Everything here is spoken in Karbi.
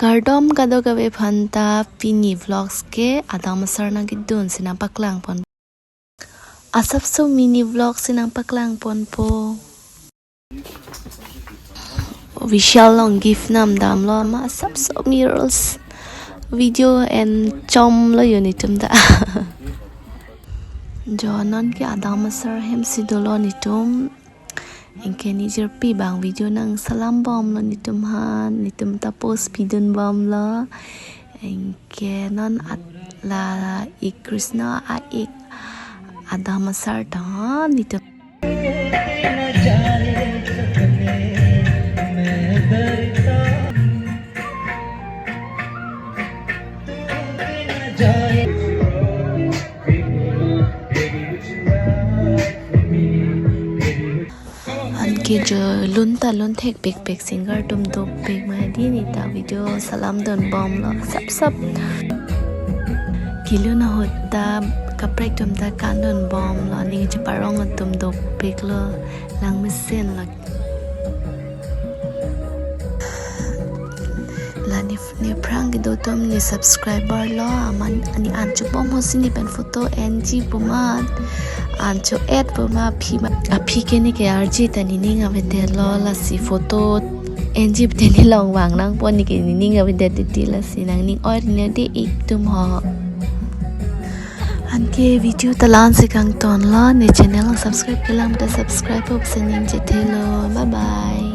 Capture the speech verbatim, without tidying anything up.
Kardom kadokave aphanta, pini vlogs ke adang asar nangkedun si nangpaklangpon. Asapso mini vlog si nangpaklangponpo. Vishal along gift namdamlo ma asapso mirrors. Video en chomlo yo netum ta. Jo non ke adang asar hem si dolo netum. Anke nejirpi abang video nangselambomlo netum aphan, netum ta post pidunbomlo. Anke non at la ik Krishna a-ik adang asar ta netum. Anke jo lun ta lun thekpikpik, singer atum dopik ma hedi, ne ta video selamdunbomlo asapsap. Kelun ahut ta kaprek atum ta kandunbomlo, ning cheparong atum dopiklo, langmesenlo. La ne, nephrang kedo atum ne subscriber lo, amat ne an chobom ho si ne pen photo enji pu amat, an cho-et pu amat aphi ma, aphi ke neke arje ta nening avedetlo, lasi photo enji pute ne along vang nangpo, neke nening avedet titi, lasi nangning oirine de ik atum ho. Anke video ta la-an si kangtonlo, ne channel subscribe kelang ta subscribe ho pusi ningje thelo. Bye bye.